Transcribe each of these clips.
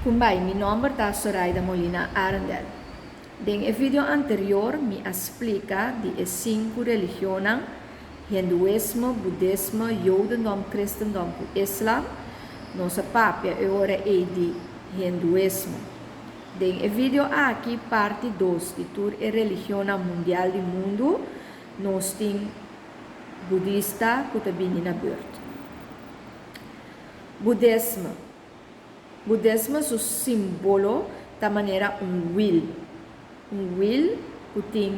Kumbai, mi nomber ta Soraida Molina Arendel. Den e video anterior mi a splika di e sinku religionnan, Hinduismo, Budismo, Jodendom, Kristendom ku Islam. Nos a papia e ora ei di Hinduismo. Den e video aki, parti dos di tur e religionnan mundial di mundu, nos tin Budista ku ta bini na burt. Budismo. Budismo su simbolo ta manera un wil, un wil ku tin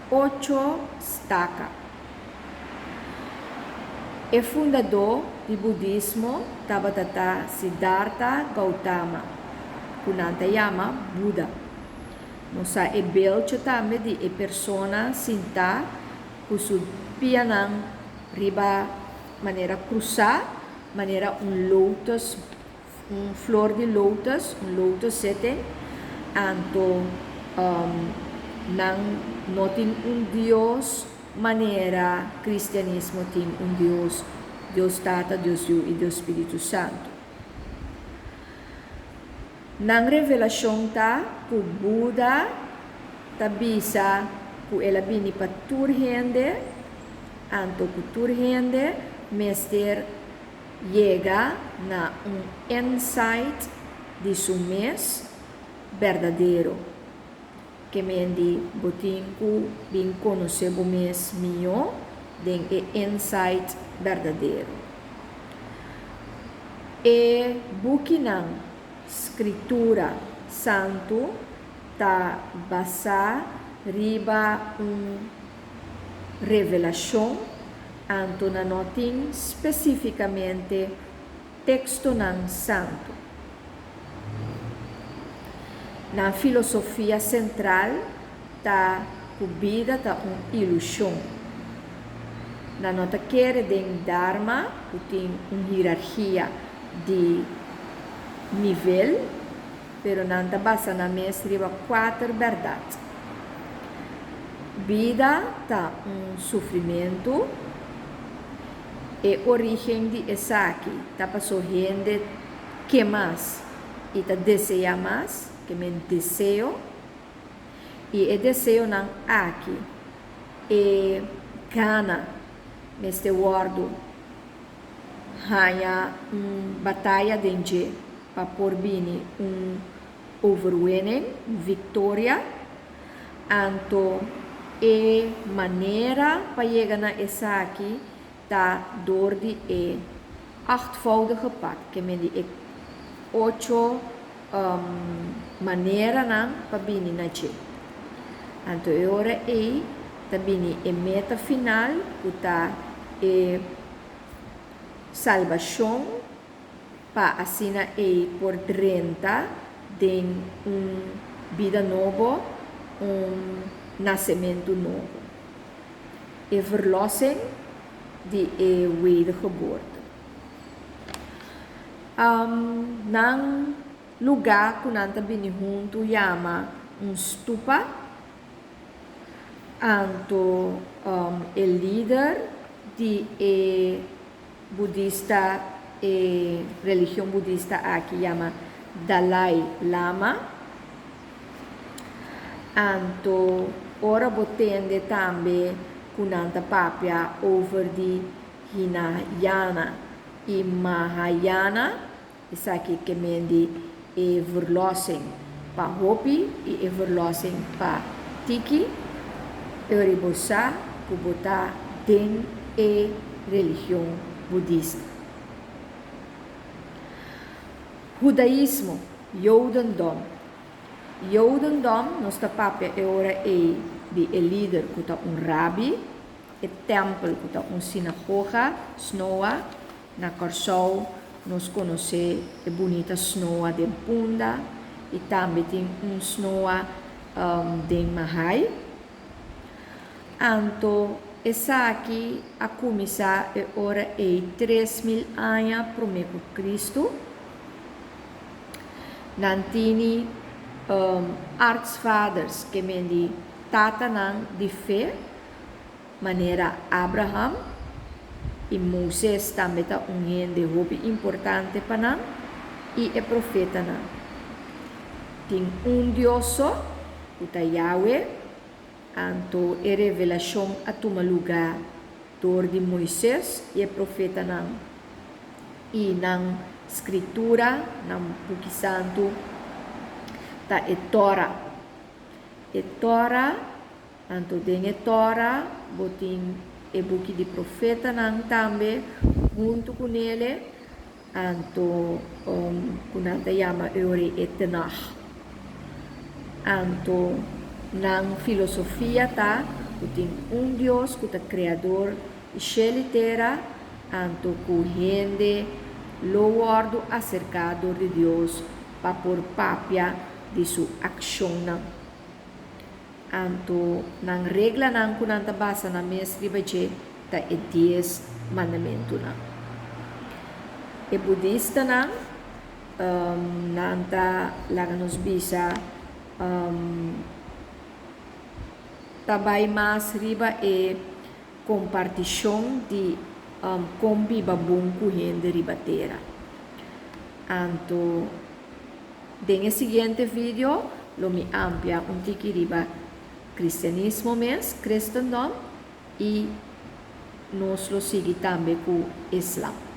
ocho staka. E fundadó di budismo tabata ta Siddhartha Gautama, ku nan ta yama Buda. Nos sa e beeldje tambe di e persona sintá ku su pianan riba manera krusá, manera un lotus, un flor di lotus, un lotus sitting, anto nan no tin un Dios manera cristianismo tin un Dios, Dios Tata, Dios Yu i Dios Spiritu Santu. Nan revelashon ta ku Buda ta bisa ku el a bini pa tur hende, anto ku tur hende mester yega na un insight di su mes berdadero. Ke men di bo tin ku bin konosé bo mes mihó den e insight berdadero. E bukinan Skritura Santu ta basá riba un revelashon, anto nan no tin spesífikamente tekstonan santu. Nan filosofia sentral ta ku bida ta un ilushon. Nan no ta kere den dharma, ku tin un hierargia di nivel, pero nan ta basa nan mes riba kuater bèrdat. Bida ta un sufrimentu. E orígen di esaki ta paso hende ke mas i ta deseá mas, ke men deseo. I e deseonan aki, e gana mester wòrdu haña un bataya den dje pa por bini un overwinning, un viktoria. Anto e manera pa yega na esaki ta dor di e achtvoudige pad, ke men di e ocho maneranan pa bini na dje. Anto e ora ei ta bini e meta final ku ta e salbashon pa asina ei por drenta den un bida nobo, un nasementu nobo. E verlossing di e wedergeboorte. Nan lugá ku nan ta bini huntu yama un stupa. Anto e lider di e budista e religion budista aki yama Dalai Lama. Anto ora bo tende tambe ku nan ta papia over di Hinayana i Mahayana, Esaki ke men di e verlossing pa hopi i e verlossing pa tiki, eri bo sa ku bo ta den e religion budista. Hudaismo, Jodendom. Jodendom, nos ta papia e ora ei di e lider ku ta un rabi, e tèmpel ku ta un sinagoga, snoa, Na Kòrsou nos konosé e bunita snoa den Punda i tambe tin un snoa den Mahai. Anto esaki a kuminsá e ora ei 3000 aña promé ku Kristu. Nan tini artsvaders ke men di tatanan di fe. Manera Abraham i Moises tambe ta un hende hopi importante pa nan. i e profetanan. Tin un Dios so, ku ta Yahweh, anto e revelashon a tuma lugá dor di Moises i e profetanan, i nan Skritura, nan Buki Santu, ta e Tora. E Tora, anto den e Tora bo tin e buki di profetanan tambe huntu ku nele, anto ku nan ta yama eori e Tenach. Anto nan filosofia ta ku tin un Dios ku ta Kreador di shel i tera, anto ku hende lo wòrdu aserká dor di Dios pa por papia di su akshonnan. Anto nan reglanan ku nan ta basa nan mes riba dje ta e Dies Mandamentunan. E budistanan, nan ta laga nos bisa, ta bai mas riba e kompartishon di kon biba bon ku hende riba tera. Anto. Den e siguiente video lo mi amplia un tiki riba Cristianismo mes, Christendom, y nos lo sigui tambe cu Islam.